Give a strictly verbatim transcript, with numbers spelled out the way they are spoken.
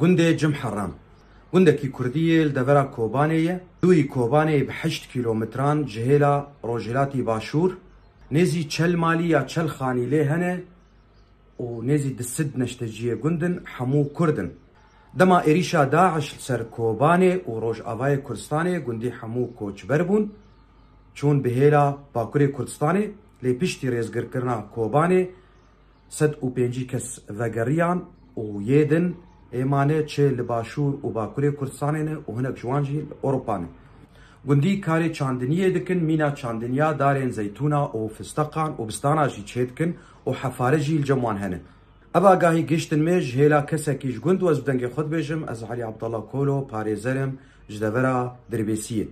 Gundê Cimheram. Gundekî kurdî yê li devera Kobanê ye. Dûyî Kobanê bi heşt kîlometran ji hêla rojhilatî başûr. Nêzî çel malî ya çel xanî lê hene û nêzî du sed neşteciyê gund in, hemû kurd in. Dema êrîşa DAIŞ li ser Kobanê û Rojavayê Kurdistanê gundî hemû koçber bûn, çûn bi hêla Bakurê Kurdistanê, lê piştî rêzgirkirina Kobanê sed û pêncî kes vegeriyan û yê din ê mane çi li Başûr û Bakurê Kurdistanê ne û hinek ji wan jî li Ewropa ne. Gundî karê çandiniyê dikin, mîna çandiniya darên zeytûna û fisteqan û bistana jî çêdikin û hefare jî li cem wan hene. Ev agahî gihiştin me ji hêla kesekî ji gund, wez bi dengê xwe dibêjim, ez Elî Abdallah Kolo, parêzer im ji devera Dirbêsiyê.